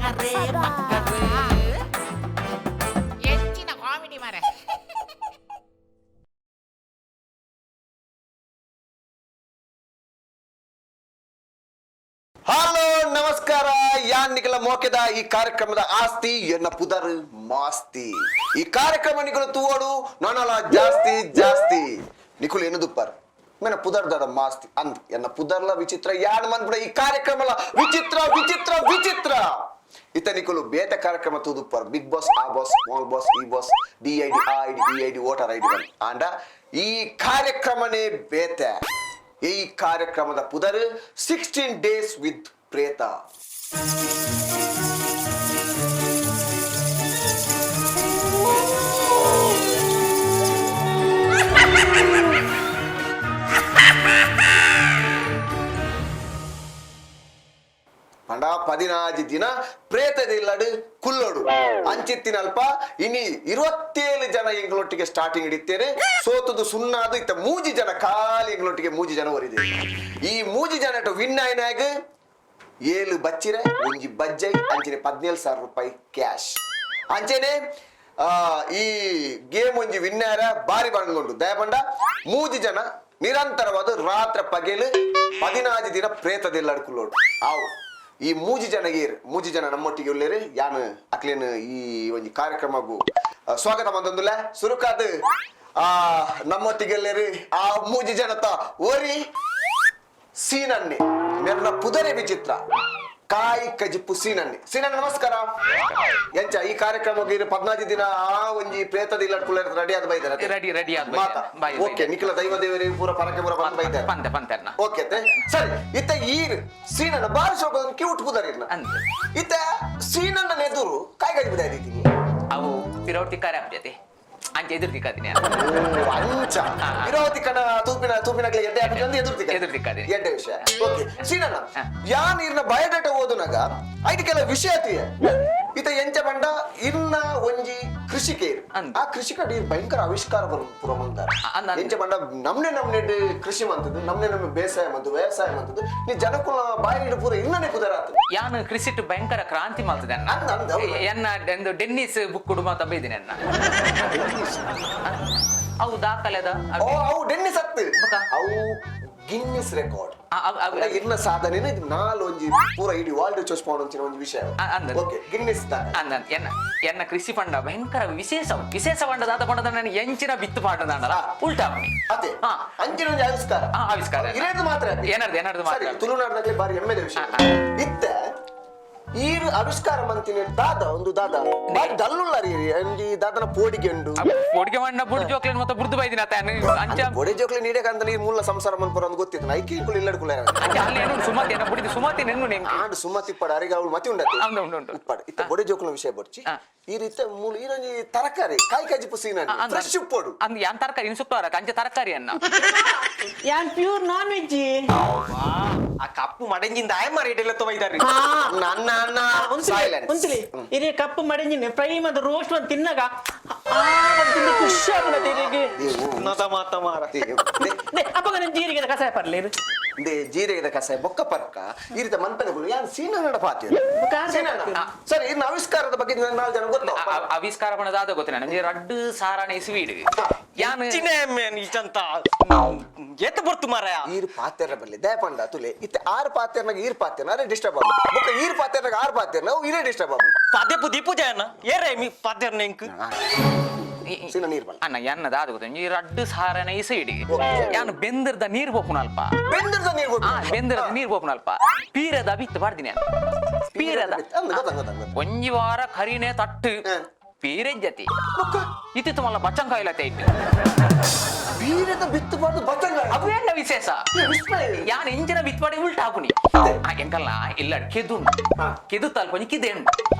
ಮಕ್ಕರೇ ಮಕ್ಕರೇ ಹೆಚ್ಚಿನ ಕಾಮಿಡಿ ಮಾರೆ. ಹಲೋ ನಮಸ್ಕಾರ, ಯಾನ್ ನಿಕಲ ಮೋಕೆದ ಈ ಕಾರ್ಯಕ್ರಮದ ಆಸ್ತಿ ಎನ್ನ ಪುದರ್ ಮಾಸ್ತಿ. ಈ ಕಾರ್ಯಕ್ರಮ ನಿಕಲು ತೂವಡು ನಾನಲ ಜಾಸ್ತಿ ಜಾಸ್ತಿ ನಿಕುಲು ಏನು ದುಪ್ಪರ್ ಮೇನ ಪುದರ್ ದಾದ ಮಾಸ್ತಿ ಅಂದ್ ಎನ್ನ ಪುದರ್ಲ ವಿಚಿತ್ರ ಯಾನ್ ಮನ್ಪುಡ ಈ ಕಾರ್ಯಕ್ರಮಲ ವಿಚಿತ್ರ ವಿಚಿತ್ರ ವಿಚಿತ್ರ. ಇತ ನಿಕುಲು ಬೇತ ಕಾರ್ಯಕ್ರಮ ತೂದುಪ್ಪರ್, ಬಿಗ್ ಬಾಸ್, ಆ ಬಾಸ್, ಸ್ಮಾಲ್ ಬಾಸ್, ಈ ಬಾಸ್, ಡಿ I D, ಆ I D, ಈ I D, voter I D ಆಂಡ ಈ ಕಾರ್ಯಕ್ರಮನೇ ಬೇತೆ. ಈ ಕಾರ್ಯಕ್ರಮದ ಪುದರ್ 16 ಡೇಸ್ ವಿತ್ ಪ್ರೇತ. ಪಂಡ 15 ದಿನ ಪ್ರೇತದಿಲ್ಲಡು ಕುಲ್ಲೋಡು ಅಂಚಿತ್ತಿನಲ್ಪ. ಇನಿ 27 ಜನ ಎಂಗಳೊಟ್ಟಿಗೆ ಸ್ಟಾರ್ಟಿಂಗ್ ಹಿಡಿತೇನೆ. ಸೋತುದು ಸುಣ್ಣಾದು ಇತ್ತ ಮೂಜಿ ಜನ ಖಾಲಿ ಎಂಗಳೊಟ್ಟಿಗೆ ಮೂಜಿ ಜನ ಒರಿದೆ. ಈ ಮೂಜಿ ಜನ ವಿನ್ ಆಯ್ನಾಗ 7 ಬಚ್ಚಿರೆ, ಒಂಜಿ ಬಜ್ಜೈ, ಅಂಚನೆ 17,000 ರೂಪಾಯಿ ಕ್ಯಾಶ್. ಅಂಚನೆ ಈ ಗೇಮ್ ಒಂಜಿ ವಿನ್ನಾರ ಬಾರಿ ಬಂಗೊಂಡು ದಯಪಂಡ ಮೂಜಿ ಜನ ನಿರಂತರವಾದ ರಾತ್ರ ಪಗೆಲು 15 ದಿನ ಪ್ರೇತದಿಲ್ಲಡು ಕುಲ್ಲೋಡು. ಆವು ಈ ಮೂಜಿ ಜನ ಏರ್ ಮೂಜಿ ಜನ ನಮ್ಮೊಟ್ಟಿಗೆ ಉಲ್ಲೇರು. ಯಾನ್ ಅಕ್ಲೇನ್ ಈ ಒಂಜಿ ಕಾರ್ಯಕ್ರಮಗೂ ಸ್ವಾಗತ ಮಂದೊಂದುಲ್ಲ. ಸುರುಕಾದ್ ಆ ನಮ್ಮೊಟ್ಟಿಗೆ ಎಲ್ಲೇರು ಆ ಮೂಜಿ ಜನತ ಓರಿ ಸೀನನ್ನೆ. ಮೆರ್ನ ಪುದರೆ ವಿಚಿತ್ರ, ಕಾಯಿ ಕಜಿಪು ಸೀನನ್ನೆ. ಸೀನಣ್ಣ ನಮಸ್ಕಾರ. ಎಂಚ ಈ ಕಾರ್ಯಕ್ರಮಕ್ಕೆ 14 ದಿನ ಆ ಒಂಜಿ ಪ್ರೇತದ ಇಲ್ಲ ರೆಡಿ ಆದ ಬೈದಾರೆ? ರೆಡಿ ರೆಡಿ ಆದ್ ಮಾತ ಓಕೆ. ನಿಖಿಲ ದೈವ ದೇವರೇ ಪೂರ ಪರಕೆ ಪೂರ ಬಂದ್ ಬೈದಾರೆ. ಪಂತೆ ಪಂತೆರ್ನ. ಓಕೆ ಸರಿ. ಇತ್ತ ಈ ಸೀನಣ್ಣ ಬಾರಿ ಶೋಕ ಕ್ಯೂಟ್ ಪುದರ್ ಇರ್ನ. ಅಂದ್. ಇತ್ತ ಸೀನಣ್ಣ ನೆದುರು ಕಾಯಿ ಕಜಿಪು ದಾದಿದ್ದೀನಿ. ಅವು ಪಿರೌಟಿ ಕಾರ್ಯ ಆಪ್ಜತೆ ಅಂಚೆ ಎದುರು ತಿಕ್ಕಾದಿನಿ. ಅಂಚ ಇರೋತಿ ಕಣ ತೂಪಿನ ತೂಪಿನಗ್ಲೆ ಎಡ್ಡೆ ಹಾಕಿದ್ರೆ ಎದುರು ತಿಕ್ಕ. ಎದುರು ತಿಕ್ಕಾದಿನಿ. ಎಡ್ಡೆ ವಿಷಯ. ಓಕೆ ಸೀನಣ್ಣ, ಹಾ. ಯಾನ್ ಇರ್ನ ಬಯೋಡಾಟಾ ಓದುನಾಗ ಐಟ್ ಕೆಲ ವಿಷಯ ಅತಿಯ. ಇತ ಎಂಚ ಬಂಡ ಇರ್ನ ಒಂಜಿ ಕೃಷಿಕೇರ್. ಅಂದ್. ಆ ಕೃಷಿಕ ಭಯಂಕರ ಆವಿಷ್ಕಾರ ಬರು ಪೂರ ಮಂದಾರ. ಅಂದ್ ಅಂದ್. ಎಂಚ ಬಂಡ ನಮ್ನೆ ನಮ್ನೆ ಕೃಷಿ ಮಂತದ್ದು, ನಮ್ನೆ ನಮ್ಮ ಬೇಸಾಯ ಮಂತದ್ದು, ವ್ಯವಸಾಯ ಮಂತದ್ದು. ನೀ ಜನಕುಲ ಬಾಯಿ ಪೂರ ಇನ್ನನೇ ಕುದರ ಆತು. ಯಾನು ಕೃಷಿಟ್ ಭಯಂಕರ ಕ್ರಾಂತಿ ಮಾಡ್ತದೆ ಅನ್ನ. ಅಂದ್ ಅಂದ್ ಹೌದು. ಎನ್ನ ಎಂದು ಡೆನ್ನಿಸ್ ಬುಕ್ ಕುಡುಮ ತಬ್ಬಿದ್ದೀನಿ ಅನ್ನ. ಅವು ದಾಖಲೆದ. ಓ ಅವು ಡೆನ್ನಿಸ್ ಅತ್ತು. ಬೊಕ? ಅವು ಗಿನ್ನಿಸ್ ರೆಕಾರ್ಡ್. ಇರ್ನ ಸಾಧನೆ ಇದು ನಾಲ್ ಒಂಜಿ ಪೂರ ಇಡೀ ವರ್ಲ್ಡ್ ಚೋಸ್ ಒಂಚಿನ ಒಂಜಿ ವಿಷಯ. ಅಂದ್. ಓಕೆ ಗಿನ್ನಿಸ್ ದಾಖಲೆ. ಅಂದ ಎನ್ನ ಎನ್ನ ಕೃಷಿ ಫಂಡ ಭಯಂಕರ ವಿಶೇಷ ವಿಶೇಷ ಫಂಡ ದಾದ ಪಂಡದ ನಾನು ಎಂಚಿನ ಬಿತ್ತು ಪಾಡದಾಂಡಲ ಉಲ್ಟಾ. ಅದೇ. ಹಾ. ಅಂಚಿನ ಒಂಜಿ ಆವಿಷ್ಕಾರ. ಆ, ಆವಿಷ್ಕಾರ. ಇರೇದು ಮಾತ್ರ ಅದೇ. ಏನರ್ದು ಏನರ್ದು ಮಾತ್ರ. ಸರಿ, ತುಳುನಾಡಿನಲ್ಲಿ ಬಾರಿ ಹೆಮ್ಮೆದ ವಿಷಯ. ಆ, ಆ. ಇತ್ತ ಈರು ಆವಿಷ್ಕಾರ ಮಂತಿನ ದಾದ ಒಂದು ದಾದ ಬಾರಿ ಡಲ್ಲುಳ್ಳಾರಿ ಒಂಜಿ ದಾದನ ಪೋಡಿಗೆ ಉಂಡು. పొడిಗೆ ಮಣ್ಣ ಬುಡ್ ಜೋಕ್ಲೇನ್ ಮತ್ತೆ ಬುಡ್ದು ಬೈದಿನ ತಾನು ಅಂಚ. ಬೊಡೆ ಜೋಕ್ಲೆ ನೀಡಕಂತ ನೀರು ಮೂಲ ಸಂಸಾರ ಮನ್ಪುರ ಒಂದು ಗೊತ್ತಿತ್ತು. ಐಕೆ ಇಂಕುಲು ಇಲ್ಲಡ್ಕುಲ್ಲ. ಅಂಚ ಅಲ್ಲಿ ಏನು ಸುಮತಿ ಏನ ಬುಡಿದು ಸುಮತಿ ನೆನ್ನು ನೆಂಗೆ. ಆಂಡ್ ಸುಮತಿ ಇಪ್ಪಡ ಅರಿಗೆ ಅವಳು ಮತಿ ಉಂಡತಿ. ಉಂಡು, ಉಂಡು, ಉಂಡು. ಉಪ್ಪಾಡು ಇತ್ತ ಬೊಡೆ ಜೋಕ್ಲ ವಿಷಯ ಬೊಡ್ಚಿ. ಆ. ಈ ರೀತಿ ಮೂಲ ಈರೊಂಜಿ ತರಕಾರಿ ಕಾಯಿ ಕಾಜಿ ಪುಸೀನ ಫ್ರೆಶ್ ಉಪ್ಪೋಡು. ಅಂದ್ ಯಾನ್ ತರಕಾರಿ ಇನ್ ಸುತ್ತವಾರ ಅಂಚ ತರಕಾರಿ ಅನ್ನ. ಯಾನ್ ಪ್ಯೂರ್ ನಾನ್ ವೆಜ್. ಆ ಕಪ್ಪು ಮಡಂಜಿಂದ ಆಯ ಮಾರಿ ಇಡೆಲ್ಲ ತೊಯ್ದಾರಿ. ಅಣ್ಣ ಅಣ್ಣ ಅಣ್ಣ ಸೈಲೆನ್ಸ್. ಉಂತಲಿ ಇದೇ ಕಪ್ಪು ಮಡಂಜಿನ ಫ್ರೈ ಮತ್ತು ರೋಸ್ಟ್ ಒಂದು ತಿನ್ನಾಗ ಆ ಒಂದು ತಿಂದು ಖುಷಿ ಆಗ್ಬಿಡತ್ತೆ ಇದಕ್ಕೆ. ನದ ಮಾತ ಮಾರ. ಅಪ್ಪಗ ನನ್ನ ಜೀರಿಗೆ ಕಸಾಯ ಪರ್ಲಿ. ಜೀರಿಗೆ ಕಸಾಯ ಬೊಕ್ಕ ಪರ್ಕ ಈ ರೀತಿ ಮನ್ಪೆನಗಳು ಯಾನ್ ಸೀನ ಪಾತಿ. ಬೊಕ್ಕ ಆರ್ ಜನ ಸರಿ, ಇನ್ನು ಆವಿಷ್ಕಾರದ ಬಗ್ಗೆ ನಾಲ್ಕು ಜನ ಗೊತ್ತು. ಆವಿಷ್ಕಾರ ಪಣದಾದ ಗೊತ್ತಿನ ನಂಜೆ ರಡ್ಡು ಸಾರಾಣ ಇಸುವೀಡು ಯಾನ್. ಚಿನೇ ಮೇನ್ ಇಚಂತ ಏತ ಬರ್ತು ಮಾರಾಯ. ಈರ್ ಪಾತೆರ ಬಲ್ಲಿ ದಯಪಂಡ ತುಲೆ. ಇತ್ತೆ ಆರು ಪಾತೆರ್ನಾಗ ಈರ್ ಪಾತೆರ್ನ ಅರೆ ಡಿಸ್ಟರ್ಬ್ ಆಗ. ಬೊಕ್ಕ ಈರ್ ಪಾತೆರ್ನಾಗ ಆರು ಪಾತೆರ್ನ ಅವು ಇರೇ ಡಿಸ್ಟರ್ಬ್ ಆಗ. ಪದೇ ಪುದೀಪು ಜಯನ ಏರೇ ಮಿ ಪದೇರ್ನ ಇಂಕ್. ಸೀನ ನೀರ್ ಬಲ್ಲ. ಅಣ್ಣ ಎನ್ನದ ಅದು ಗೊತ್ತ ಈ ರಡ್ಡು ಸಾರಾಣ ಇಸುವೀಡು ಯಾನ್ ಬೆಂದಿರ್ದ ನೀರ್ ಪೋಪುನಲ್ಪ. ಬೆಂದಿರ್ದ ನೀರ್ ಆ ಗೊತ್ತು. ಬೆಂದಿರದ ನೀರ್ ಪೋಪುನಲ್ಪ ಪೀರದ ಬಿತ್ತು ಪಾಡ್ದಿನಿ ನಾನು ಪೀರದ. ಅಂದ್ ಗೊತ್ತ ಗೊತ್ತ ಗೊತ್ತ. ಒಂಜಿ ವಾರ ಕರಿನೆ ತಟ್ಟು ಪೀರೆಜ್ಜತಿ ಇತ್ತಿತ್ತು ಮಲ್ಲ ಬಚ್ಚಂಕಾಯಿಲ ತೈಟ್. ಬೀರದ ಬಿತ್ತು ಬಾರ್ದು ಬಚ್ಚಂಗ. ಅವು ಎಲ್ಲ ವಿಶೇಷ. ವಿಸ್ಮಯ. ಯಾನ್ ಇಂಚಿನ ಬಿತ್ಪಾಡಿ ಉಲ್ಟಾ ಹಾಕುನಿ ಎಂಕಲ್ಲ ಇಲ್ಲ ಕೆದು. ಕೆದು ತಲ್ಪ ಒಂಜಿ ಕಿದೆ ಉಂಟು.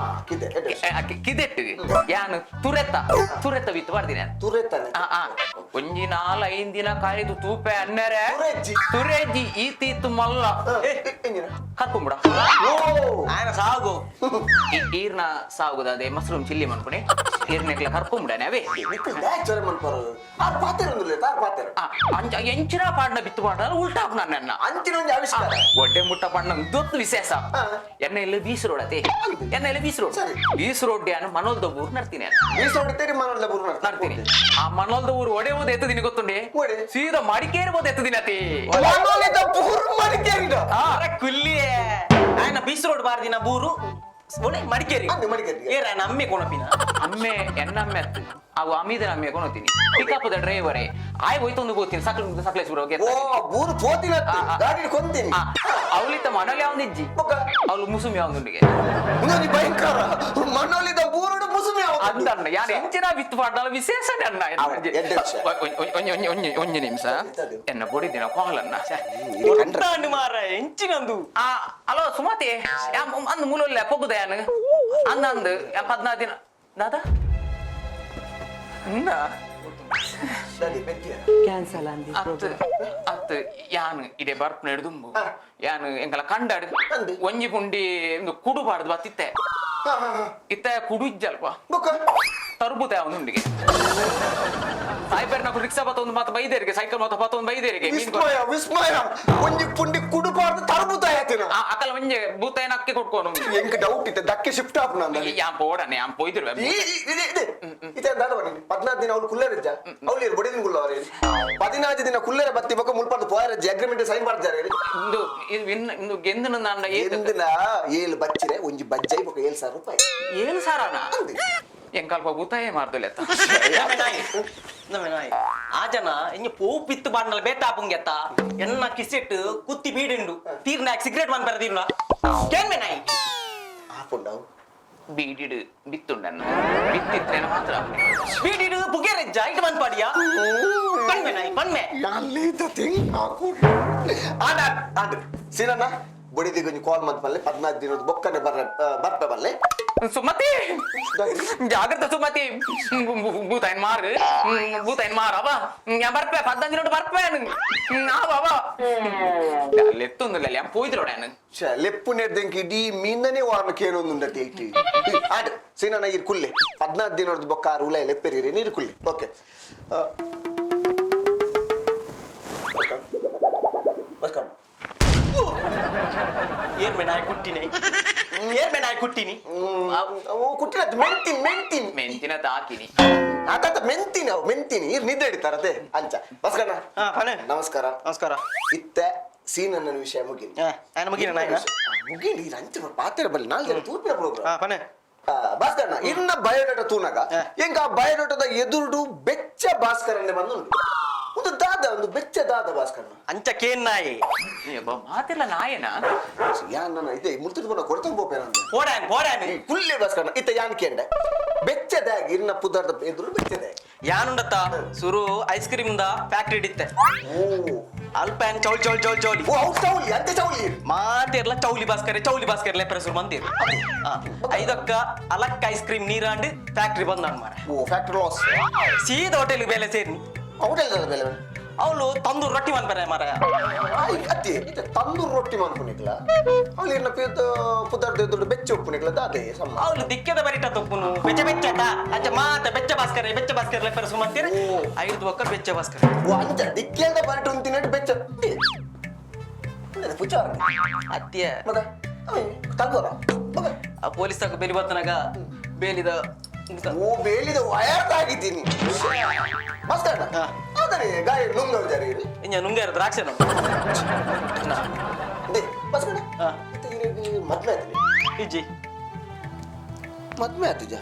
ಕಿದೆ ಎಡ್ಡೆ ವಿಷಯ. ಕಿದೆಟ್ಟು ಯಾನ್ ತುರೆತ ತುರೆತ ಬಿತ್ತು ಪಾಡ್ದಿನಿ ನಾನು. ತುರೆತಾನೆ. ಆ, ಆ. ಒಂಜಿ ನಾಲ್ ಐನ್ ದಿನ ಕಾಯ್ದು ತೂಪೆ ಅನ್ನರೆ. ತುರೆಜ್ಜಿ. ತುರೆಜ್ಜಿ ಈತೀತು ಮಲ್ಲ. ಎಂಜಿನ ಕರ್ಕೊಂಬಿಡ. ಓ ఆయన ಸಾಗು. ಈರ್ನ ಸಾಗುದ ಅದೇ ಮಶ್ರೂಮ್ ಚಿಲ್ಲಿ ಮನ್ಪುಣಿ ಈರ್ನೆಕ್ಲ ಕರ್ಕೊಂಬಿಡನೆ ಅವೇ. ನಿಕ್ಕು ನ್ಯಾಚುರಲ್ ಮನ್ಪರು ಆರ್ ಪಾತೆರ ಉಂದುಲೆ ತಾರ್. ಪಾತೆರ. ಅಂಚ ಎಂಚಿನ ಪಾಡ್ನ ಬಿತ್ತು ಪಾಡ್ನ ಉಲ್ಟಾ ನನ್ನ. ಅಂಚಿನ ಒಂಜಿ ಆವಿಷ್ಕಾರ. ಒಡ್ಡೆ ಮುಟ್ಟ ಪಣ್ಣ ದೊತ್ತು ವಿಶೇಷ. ಎನ್ನ ಇಲ್ಲಿ ಬೀಸು ರೋಡ್ ಅತೆ, ಎನ್ನ ಇಲ್ಲಿ ಬೀಸು ರೋಡ್. ಸರಿ. ಬೀಸು ರೋಡ್ ಯಾನು ಮನೋಲ್ದ ಊರು ನಡ್ತೀನಿ ನಾನು. ಬೀಸು ಹೊಡಿತೀರಿ, ಮನೋಲ್ದ ಊರು ನಡ್ತೀನಿ. ಆ ಮನೋಲ್ದ ಊರು ಒಡೆ ಹೋದ ಎತ್ತದಿನಿ ಗೊತ್ತುಂಡೆ? ಒಡೆ. ಸೀದಾ ಮಡಿಕೇರಿ ಹೋದ ಎತ್ತದಿನಿ ಅತಿ. ಮನೋಲಿದ ಊರು ಮಡಿಕೇರಿದ. ಕುಲ್ಲಿ ಆಯ್ನ ಬೀಸ್ ರೋಡ್ ಬಾರ್ದಿನ ಬೂರು ಒಳ್ಳೆ ಮಡಿಕೇರಿ. ಅಂದು ಮಡಿಕೇರಿ. ಏರ ನಮ್ಮೆ ಕೊಣಪಿನ. ಅಮ್ಮೆ ಎನ್ನಮ್ಮೆ ಅತ್ತು ಅವು ಅಮ್ಮಿದ ಅಮ್ಮೆ ಕೊನೋತೀನಿ. ಪಿಕಪ್ the ಡ್ರೈವರೇ ಆಯ್ ಹೋಯ್ತೊಂದು ಗೊತ್ತೀನಿ ಸಕಲ ಸಕಲೇಶ್ಪುರ ಹೋಗಿ. ಓ, ಬೂರು ಪೋತಿನ ಆ, ಆ. ಗಾಡಿ ಕೊಂತೀನಿ. ಅವಳಿತ್ತ ಮನೋಲಿ ಯಾವ್ದು ಇಜ್ಜಿ. ಬೊಕ್ಕ? ಅವಳು ಮುಸುಮಿ ಯಾವ್ದುಂಡಿಗೆ. ಇನ್ನೊಂದು ಭಯಂಕರ ಮನೋಲಿದ ಬೂರುಡು ಮುಸುಮಿ ಯಾವ್ದು? ಅಂತಣ್ಣ ಯಾರು ಎಂಚಿನ ಬಿತ್ತು ಪಾಡ್ನಲ್ಲ ವಿಶೇಷ ಅಣ್ಣ. ಹೌದು, ಎಡ್ಡೆ ವಿಷಯ. ಒಂಜಿ ನಿಮಿಷ, ಎನ್ನ ಬೊಡಿದಿನ ಕಾಲನ್ನ. ಗೊತ್ತಾಂಡು ಮಾರ ಎಂಚಿನಂದು. ಆ, ಹಲೋ ಸುಮತಿ, ಅಂದ್ ಮೂಲಲ್ಲ ಪೊಗ್ಗುದ ಯಾನು ಅಂದ ಅಂದ್ 14 ದಿನ ದಾದಾ ಅಂದ. ಸರಿ, ಬೆಟ್ಟಿಯ. ಕ್ಯಾನ್ಸಲ್ ಅಂದಿ. ಅತ್ ಅತ್ ಯಾನು ಇಡೆ ಬರ್ಪು ನೆಡ್ದುಂಬು ಯಾನು ಎಂಕಲ ಕಂಡಾಡು. ಅಂದ್. ಒಂಜಿ ಪುಂಡಿ ಒಂದು ಕುಡು ಬಾರ್ದು ಬತ್ತಿತ್ತೆ. ಹಾ, ಹಾ, ಹಾ. ಇತ್ತ ಕುಡು ಇಜ್ಜಲ್ಪ. ಬೊಕ್ಕ? ತರ್ಬುತ ಅವನುಂಡಿಗೆ ಸಾಯ್ಬೇರ್ ನಾಕು ರಿಕ್ಷಾ ಬತ್ತೊಂದು ಮಾತ ಬೈದೇರಿಗೆ, ಸೈಕಲ್ ಮಾತ ಬತ್ತೊಂದು ಬೈದೇರಿಗೆ ಮೀನ್ ವಿಸ್ಮಯ ವಿಸ್ಮಯ, ಒಂಜಿ ಪುಂಡಿ ಕುಡುಪಾರ್ದು ತರಬುತ ಆಯ್ತಿನ. ಅಕಲ ಒಂಜಿ ಬೂತಾಯನ ಅಕ್ಕಿ ಕೊಟ್ಕೋನು. ಎಂಕ್ ಡೌಟ್ ಇತ್ತೆ, ದಕ್ಕೆ ಶಿಫ್ಟ್ ಆಪ್ ನಂದ. ಯಾನ್ ಪೋಡನೆ ಯಾನ್ ಪೋಯ್ದಿರುವೆ. ಇದೆ ಇದೆ ದಾದ ಬನ್ನಿ. 14 ದಿನ ಅವಳು ಕುಲ್ಲೇರಜ್ಜ, ಅವಳು ಇರು ಬಡಿದಿನ ಕುಲ್ಲವರ. 14 ದಿನ ಕುಲ್ಲೇರ ಬತ್ತಿ ಬೊಕ್ಕ ಮುಲ್ಪರ್ದು ಪೋಯರಜ್ಜ, ಅಗ್ರಿಮೆಂಟ್ ಸೈನ್ ಮಾಡ್ತಾರೆ. ಇಂದು ಇದು ಇನ್ನು ಇಂದು ಗೆಂದನ ನಾಂಡ ಏತ್? ಎಂದಿನ ಏಳು ಬಚ್ಚಿರೆ ಒಂಜಿ ಬಜ್ಜೈ ಬೊಕ್ಕ 7,000 ರೂಪಾಯಿ. ಏಳು ಸಾರನ? ಅಂದ್. ಎಂಕಲ್ಪ ಬೂತಾಯೇ ಮಾರ್ದಲೆತ್ತ. ನಮ್ಮೆ ನಾಯಿ ನಮ್ಮೆ ನಾಯಿ ಆ ಜನ ಇಂಜ ಪೋ ಪಿತ್ತು ಬಾಂಡಲ ಬೇತಾಪುಂಗೆತ್ತ ಎನ್ನ ಕಿಸೆಟ್ ಕುತ್ತಿ ಬೀಡುಂಡು ತೀರ್ನಾಕ್ ಸಿಗರೇಟ್ ಮನ್ ಬರದಿಲ್ಲ ಕೇನ್ಮೆ ನಾಯಿ. ಆಪುಂಡವು. ಬೀಡಿಡು ಬಿತ್ತುಂಡನ್ನ ಬಿತ್ತಿತ್ರೇನ ಮಾತ್ರ. ಬೀಡಿಡು ಪುಗೆರೆಜ್ಜ it ಮನ್ ಪಾಡಿಯಾ ಪಣ್ಮೆ ನಾಯಿ ಪಣ್ಮೆ. ಆಂಡ ಆಂಡ್ ಸೀನಣ್ಣ ಬಡಿದಿ ಗೊಂಜಿ ಕಾಲ್ ಮಂತ್ ಬಲ್ಲೆ, 14 ದಿನದ ಬೊಕ್ಕನೆ ಬರ್ರ ಬರ್ಪೆ ಬಲ್ಲೆ. ಸುಮತಿ, ಜಾಗ್ರತೆ ಸುಮತಿ, ಭೂತಾಯಿನ ಮಾರು ಭೂತಾಯಿನ ಮಾರು ಅವ ഞാൻ ಬರ್ಪೆ 15 ದಿನ ಬರ್ಪೆ ಅವ ಅವ ಲೆತ್ತೊಂದಿಲ್ಲ ഞാൻ പോയിದ್ರೋಡ. ಲೆಪ್ಪು ನೆಡ್ದಂಕ ಇಡೀ ಮೀನನೇ ವಾರನ ಕೇನೊಂದುಂಡತಿ ಇಟ್ಟು ಆಂಡ್ ಸೀನಣ್ಣ ಇರ್ ಕುಲ್ಲೆ, 14 ದಿನದ ಬೊಕ್ಕ ಆರು ಉಲೈ ಲೆಪ್ಪೆರಿ ನೀರು ಕುಲ್ಲೆ. ಓಕೆ, ಏರ್ಮೆ ನಾಯಿ ಕುಟ್ಟಿನಿ ಏರ್ಮೆ ನಾಯಿ ಕುಟ್ಟಿನಿ. ಕುಟ್ಟಿನ ಮೆಂತಿನ ಮೆಂತಿನ. ಮೆಂತಿನ ತಾಕಿನಿ. ಆತಾತ ಮೆಂತಿನ ಅವು ಮೆಂತಿನಿ ಇರ್ ನಿದ್ದೆ ಹಿಡಿತಾರತೆ ಅಂಚ ಬಸ್ಕಣ್ಣ. ಹಾ ಪಣೆ. ನಮಸ್ಕಾರ. ನಮಸ್ಕಾರ. ಇತ್ತ ಸೀನಣ್ಣನ ವಿಷಯ ಮುಗಿನಿ. ಹಾ, ಆಯ್ನ ಮುಗಿನ ನಾಯಿನ? ಮುಗಿನಿ, ಅಂಚ ಪಾತ್ರೆ ಬಲ್ಲಿ ನಾಲ್ಕು ಜನ ತೂಪಿನ ಪ್ರೋಗ್ರಾಮ್. ಹಾ ಪಣೆ. ಭಾಸ್ಕರಣ್ಣ ಇನ್ನ ಬಯೋಡಾಟ ತೂನಾಗ ಹಾ. ಎಂಕ ಆ ಬಯೋಡಾಟದ ಎದುರುಡು ಬೆಚ್ಚ ಭಾಸ್ಕರಣ್ಣೆ ಬಂದುಂಟು ಒಂದು ದಾದ ಒಂದು ಬೆಚ್ಚ ದಾದ ಭಾಸ್ಕರಣ್ಣ. ಅಂಚ ಕೇನ್ ನಾಯಿ. ಮಾತಿಲ್ಲ ನಾಯನ. ಯಾನ್ ನನ್ನ ಇದೆ ಮುರ್ತದ ಬಣ್ಣ ಕೊಡ್ತಾ ಬೋಪೆ ನಂದು. ಪೋಡ್ಯಾನ್ ಪೋಡ್ಯಾನ್. ಕುಲ್ಲೆ ಭಾಸ್ಕರಣ್ಣ ಇತ್ತ ಯಾನ್ ಕೇಂಡ ಬೆಚ್ಚದಾಗಿ ಇರ್ನ ಪುದಾರ್ದ ಎದುರು ಬೆಚ್ಚದಾಗಿ. ಯಾನುಂಡತ್ತ ಸುರು ಐಸ್ ಕ್ರೀಮ್ the factory ಇಡಿತ್ತೆ. ಓ. ಅಲ್ಪ ಏನ್ ಚೌಲ್ ಚೌಲ್ ಚೌಲ್ ಚೌಲಿ. ಓ, ಔಟ್ ಚೌಲಿ ಅಂತೆ ಚೌಲಿ. ಮಾತೇರ್ಲ ಚೌಲಿ ಭಾಸ್ಕರ್ ಚೌಲಿ ಭಾಸ್ಕರ್ ಲೆಪ್ಪರ ಸುರು ಮಂದಿರ್ ಐದಕ್ಕ ಅಲಕ್ಕ ಐಸ್ ಕ್ರೀಮ್ ನೀರಾಂಡ್ ಫ್ಯಾಕ್ಟ್ರಿ ಬಂದ್ ಮಾರ. ಓ, ಫ್ಯಾಕ್ಟ್ರಿ ಲಾಸ್. ಸೀದಾ ಹೋಟೆಲ್ ಬೇಲೆ ಸೇರಿ. ಹೋಟೆಲ್ ಬೆಲೆ. ಅವಳು ತಂದೂರ್ ರೊಟ್ಟಿ ಮನ್ಪರೆ ಮಾರ. ಅತ್ತಿ ಇತ್ತೆ ತಂದೂರ್ ರೊಟ್ಟಿ ಮನ್ಪುನಿಕ್ಲ ಅವಳು ಇರ್ನ ಪಿದ ಪುದಾರ್ದ ಎದುರು ಬೆಚ್ಚ ಉಪ್ಪುನಿಕ್ಲ ದಾದೆ ಸಮ್ಮ. ಅವಳು ದಿಕ್ಕದ ಬರಿಟ ತೊಪ್ಪುನು ಬೆಚ್ಚ ಬೆಚ್ಚಟ ಅಂಚ ಮಾತ ಬೆಚ್ಚ ಭಾಸ್ಕರ್ ಬೆಚ್ಚ ಭಾಸ್ಕರ್ ಲೆಪ್ಪರ ಸುರು ಮಂದಿರ್. ಓ. ಐದು ಒಕ್ಕ ಬೆಚ್ಚ ಭಾಸ್ಕರ್. ಓ, ಅಂಚ ದಿಕ್ಕೇಲ್ದ ಬರಟು ಉಂತಿನಟ್ಟು ಬೆಚ್ಚ ಪುಚಾರ. ಅತ್ತಿಯ. ಮಗ ತಗೋರ ಮಗ. ಆ ಪೊಲೀಸ್ ತಕ ಬೇಲಿ ಬತ್ತನಾಗ ಬೇಲಿದ. ಓ, ಬೇಲಿದ ವಯರ್ ಆಗಿದ್ದೀನಿ ಮಸ್ತ್. ಹಾ. ಆದರೆ ಗಾಯ ನುಂಗ ಜಾರಿ. ಇಂಜ ನುಂಗಾರ ದ್ರಾಕ್ಷಿ they ಬಸ್ಕಣ. ಹಾ. ಮದ್ವೆ ಆಯ್ತು? ಇಜ್ಜಿ. ಮದ್ವೆ ಆತಿಜ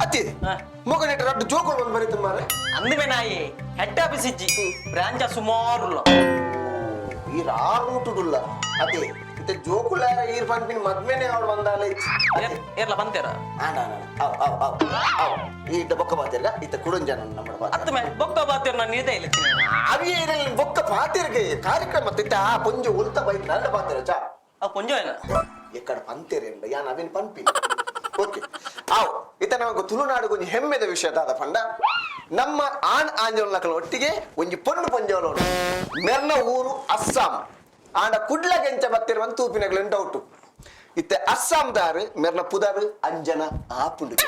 ಅತ್ತಿ? ಹಾ. ಮಗನ ರಡ್ಡು ಜೋಕುಳು ಬಂದು ಬರೀತು ಮಾರೆ. ಅಂದ್ಮೆ ನಾಯಿ ಹೆಡ್ ಆಫೀಸ್ ಇಜ್ಜಿ, ಬ್ರಾಂಚ ಸುಮಾರು. ಈ ರಾರ್ ಊಟುಡುಲ್ಲ ಅತಿ ಇತ್ತೆ ಜೋಕುಲಾರ ಈರ್ ಪನ್ಪಿನ ಮದ್ಮೆನೆ ಅವಳು ಬಂದಾಲೆ. ಏರ್ಲ ಬಂತೇರ? ಅವ್ ಅವ್ ಅವ್ ಅವ್ ಈ ಇಟ್ಟ ಬೊಕ್ಕ ಬಾತಿರ್ಗ ಇತ್ತ ಕುಡಂಜನ ನಮ್ಮ ಬಾತಿರ. ಅತ್ತ ಮೇ ಬೊಕ್ಕ ಬಾತೇರ್ ನಾನು ನೀದೇ ಇಲ್ಲ. ಅವಿ ಇರಲಿ ಬೊಕ್ಕ ಪಾತಿರ್ಗೆ ಕಾರ್ಯಕ್ರಮ ತಿತ್ತ ಆ ಪೊಂಜು ಉಲ್ತ ಬೈತ್ ನನ್ನ ಪಾತಿರ ಚಾ. ಆ ಪೊಂಜೋ ಏನ? ಎಕ್ಕಡ ಪಂತೇರೆ ಎಂಬ ಯಾನ್ ಅವೇನು ಪಂಪಿ. ಓಕೆ, ಆವ್ ಇತ್ತ ನಮಗೆ ತುಳುನಾಡು ಒಂಜಿ ಹೆಮ್ಮೆದ ವಿಷಯ ದಾದ ಪಂಡ ನಮ್ಮ ಆಣ್ ಆಂಜೋಲನಕಲ ಒಟ್ಟಿಗೆ ಒಂಜಿ ಪೊಣ್ಣು ಪೊಂಜೋಲು. ಮೆರ್ನ ಊರು ಅಸ್ಸಾಂ, ಆಂಡ ಕುಡ್ಲ ಗೆಂಚ ಬತ್ತಿರುವಂತ ತೂಪಿನಗಳು ಡೌಟು. ಇತ್ತೆ ಅಸ್ಸಾಂ ದಾರು ಮೆರ್ನ ಪುದಾರು ಅಂಜನ ಆಪುಂಡುಗೆ,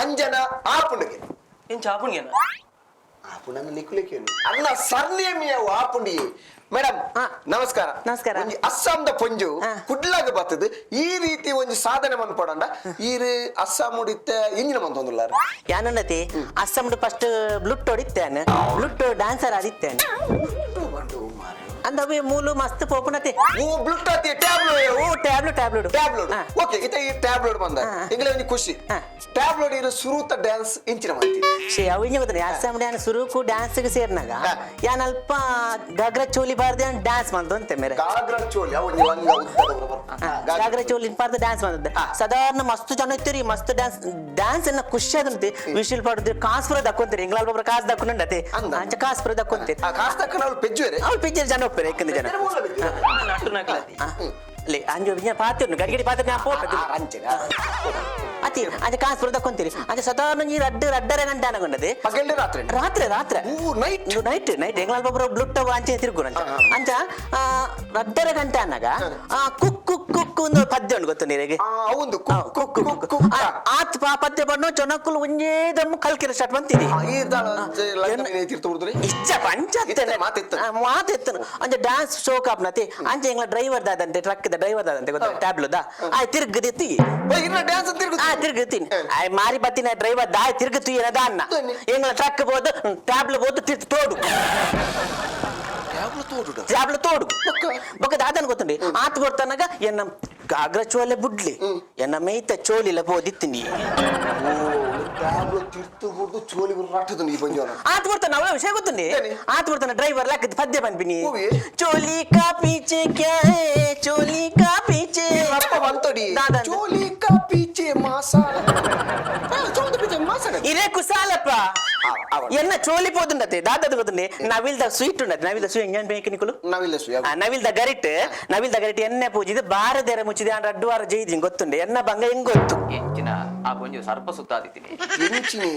ಅಂಜನ ಆಪುಂಡುಗೆ. ಏನ್ ಚಾಪುಣ್ಗೇನ? ಆಪುಂಡ ನಿಕ್ಲೆಕೇನು ಅನ್ನ ಸರ್ನೇಮಿಯ ಆಪುಂಡಿ. ಮೇಡಮ್, ನಮಸ್ಕಾರ. ನಮಸ್ಕಾರ. ಒಂಜಿ ಅಸ್ಸಾಂದ ಪೊಂಜು ಕುಡ್ಲಾಗ ಬತ್ತದು ಈ ರೀತಿ ಒಂಜಿ ಸಾಧನೆ ಮನ್ಪಡಂಡ, ಈರು ಅಸ್ಸಾಂ ಉಡಿತ್ತ ಇಂಜಿನ ಮಂತೊಂದುಲ್ಲಾರ? ಯಾನುನ್ನತಿ ಅಸ್ಸಾಂಡ್ ಫಸ್ಟ್ ಬ್ಲುಟ್ ಹೊಡಿತ್ತೇನೆ, ಬ್ಲುಟ್ ಡ್ಯಾನ್ಸರ್ ಆದಿತ್ತೇನೆ. ಅಂದ ಅವೆ ಮೂಲು ಮಸ್ತ್ ಪೋಪುನತೆ. ಓ, ಬ್ಲುಟ್ ಆತಿ ಟ್ಯಾಬ್ಲೋ? ಓ, ಟ್ಯಾಬ್ಲು ಟ್ಯಾಬ್ಲುಡ್. ಟ್ಯಾಬ್ಲೋಡ್. ಓಕೆ, ಇತ ಈ ಟ್ಯಾಬ್ಲೋಡ್ ಬಂದ ಇಂಗ್ಲೆ ಒಂಜಿ ಖುಷಿ. ಟ್ಯಾಬ್ಲೋಡ್ ಇರು ಸುರೂತ ಡ್ಯಾನ್ಸ್ ಇಂಚಿನ ಮಂತಿ? ಶೇ, ಅವು ಇಂಜ ಗೊತ್ತನೆ ಅಸ್ಸಾಂ ಡ್ಯಾನ್ಸ್ ಸುರುಕು ಡ್ಯಾನ್ಸ್ಗೆ ಸೇರ್ನಾಗ ಯಾನ್ ಅಲ್ಪ ಗಾಗ್ರಾ ಚೋಲಿ ಬಾರ್ದೆ ಡ್ಯಾನ್ಸ್ ಮಾಡ್ದು ಅಂತೆ ಮೇರೆ. ಗಾಗ್ರಾ ಚೋಲಿ, ಅವು ಒಂಜಿ ಲಂಗ ಉದ್ದದ. ಗಾಗ್ರಾ ಚೋಲಿ ಪಾರ್ದ ಡ್ಯಾನ್ಸ್ ಮಾಡಿದ್ದೆ. ಸಾಧಾರಣ ಮಸ್ತ್ ಜನ ಇತ್ತೀರಿ, ಮಸ್ತ್ ಡ್ಯಾನ್ಸ್ ಡ್ಯಾನ್ಸ್ ಎಲ್ಲ ಖುಷಿ ಆದಂತೆ ವಿಶಿಲ್ ಪಾಡುದು, ಕಾಸು ಪೂರ ದಕ್ಕೊಂತೀರಿ. ಇಂಗ್ಲಾಲ್ ಒಬ್ರು ಕಾಸು ದಕ್ಕೊಂಡತೆ. ಅಂದ. ಅಂಚ ಕಾಸು ಪೂರ ದಕ್ಕೊಂತೀರಿ. ಆ ಕಾಸ್ ತಕ್ಕ ನಾವು ಪೆಜ್ಜುವೆರೆ. ಅವ್ಳು ಪಿಕ್ಚರ್ ಜನ ಒಪ್ಪೇರೆ, ಯಾಕಂದ್ರೆ ಜನ ಲೇ ಅಂಜು ವಿಜ್ಞಾನ ಪಾತಿರ್ನು ಗಡಿ ಗಡಿ ಪಾತ್ರ ನಾ ಪೋಪ. ಅಂಚೆ. ಅತಿ ಅಂಚೆ ಕಾಸು ಪೂರ ದಕ್ಕೊಂತೀರಿ. ಅಂಚೆ ಸಾಧಾರಣ ನೀರು ಅಡ್ಡ ಅಡ್ಡರೆ ಗಂಟೆ ಅನಗೊಂಡದೆ. ಪಗೆಲ್ಡೆ ರಾತ್ರಿ? ರಾತ್ರಿ ರಾತ್ರಿ. ಊ, ನೈಟ್. ನೈಟ್ ನೈಟ್ ಎಂಗ್ಲಾಲ್ ಒಬ್ರು ಬ್ಲುಟ್ ಅಂಚೆ ತಿರುಗು ಅಂಚ. ಅಂಚ ರಡ್ಡರೆ ಗಂಟೆ ಅನ್ನಾಗ ಕುಕ್ ಕುಕ್ ಕುಕ್ ಒಂದು ಪದ್ಯ ಉಂಟು, ಗೊತ್ತು ನೀರಿಗೆ? ಆ, ಒಂದು ಆ, ಕುಕ್ ಕುಕ್ ಕುಕ್. ಆತ್ ಪಾ ಪದ್ಯ ಬಣ್ಣು ಜನಕ್ಕುಲು ಒಂಜೇ ದಮ್ಮು ಕಲ್ಕಿರ ಸ್ಟಾರ್ಟ್ ಬಂತೀರಿ. ಈ ತೀರ್ಥ ಬಿಡುದ್ರಿ. ಇಚ್ಚ ಪಂಚ. ಇತ್ತೆ, ಮಾತಿತ್ತು. ಮಾತಿತ್ತು. ಅಂಚೆ ಡ್ಯಾನ್ಸ್ ಶೋ ಕಾಪ್ನತಿ. ಅಂಚೆ ಎಂಗ್ಲ ಡ್ರೈವರ್ ದಾದಂತೆ, ಟ್ರಕ್ the driver ದಾದಂತೆ ಗೊತ್ತ, ಟ್ಯಾಬ್ಲುದ ಆಯ್ ತಿರ್ಗದಿತ್ತಿ. ಇನ್ನ ಡ್ಯಾನ್ಸ್ ತಿರುಗು. ಆ ತಿರ್ಗುತ್ತೀನಿ. ಆಯ್ ಮಾರಿ ಬತ್ತಿನ ಡ್ರೈವರ್ ದಾಯ್ ತಿರ್ಗುತ್ತು ಏನದ ಅನ್ನ. ಎಂಗ್ಲ ಟ್ರಕ್ ಬೋದು ಟ್ಯಾಬ್ಲು ಬೋದು ತಿರ್ತು ತೋಡು. ಟ್ಯಾಬ್ಲು ತೋಡುಡ? ಟ್ಯಾಬ್ಲು ತೋಡು. ಬೊಕ್ಕ ದಾದನ್ ಗೊತ್ತುಂಡಿ, ಆತ್ ಕೊಡ್ತಾನಾಗ ಎನ್ನ ಗಾಗ್ರ ಚೋಲೆ ಬುಡ್ಲಿ, ಎನ್ನ ಮೇಯ್ತ ಚೋಲಿಲ ಬೋದಿತ್ತೀನಿ. ಟ್ಯಾಬ್ಲು ತಿರ್ತು ಬಿಡ್ದು ಚೋಲಿ ರಾಟದ ಈ ಪಂಜೋನ. ಆತ್ ಕೊಡ್ತಾನ ಅವಳ ವಿಷಯ ಗೊತ್ತುಂಡಿ. ಏನಿ? ಆತ್ ಕೊಡ್ತಾನ ಡ್ರೈವರ್ ಲಾಕದ್ ಪದ್ಯ ಪನ್ಪಿನಿ. ಹೂವಿ? ಚೋಲಿ ಕಾ ಪೀಚೆ ಕ್ಯಾ ಹೇ, ಚೋಲಿ ಕಾ ಪೀಚೆ. ಅಪ್ಪ ಬಂತಡಿ. ದಾದಂತ. ಚೋಲಿ ಕಾ ಪೀಚೆ ಮಾಸ, ಚೋಲಿ ಪೀಚೆ ಮಾಸ. ಇರೇ ಕುಸಾಲಪ್ಪ. ಎನ್ನ ಚೋಲಿ ಪೋದುಂಡತೆ ದಾದದ ಗೊತ್ತುಂಡಿ, ನವಿಲ್ದ ಸ್ವೀಟ್ ಉಂಡತೆ, ನವಿಲ್ದ ಸ್ವೀಟ್ ಎಂಜಾನ್ ಬೇಕು ನಿಕುಲು. ನಾವಿಲ್ಲ ಸುಯ. ಆ, ನವಿಲ್ದ ಗರಿಟ್, ನವಿಲ್ದ ಗರಿಟ್ ಎಣ್ಣೆ ಪೂಜಿದ್ ಬಾರದೆರೆ ಮುಚ್ಚಿದೆ ಆಂಡ ಅಡ್ಡು ವಾರ ಜೈದಿ ಗೊತ್ತುಂಡೆ, ಎನ್ನ ಬಂಗ ಹೆಂಗ್ ಗೊತ್ತು. ಎಂಚಿನ ಆ ಪೊಂಜು ಸರ್ಪ ಸುತ್ತಾದಿತ್ತೀನಿ. ಎಂಚಿನಿ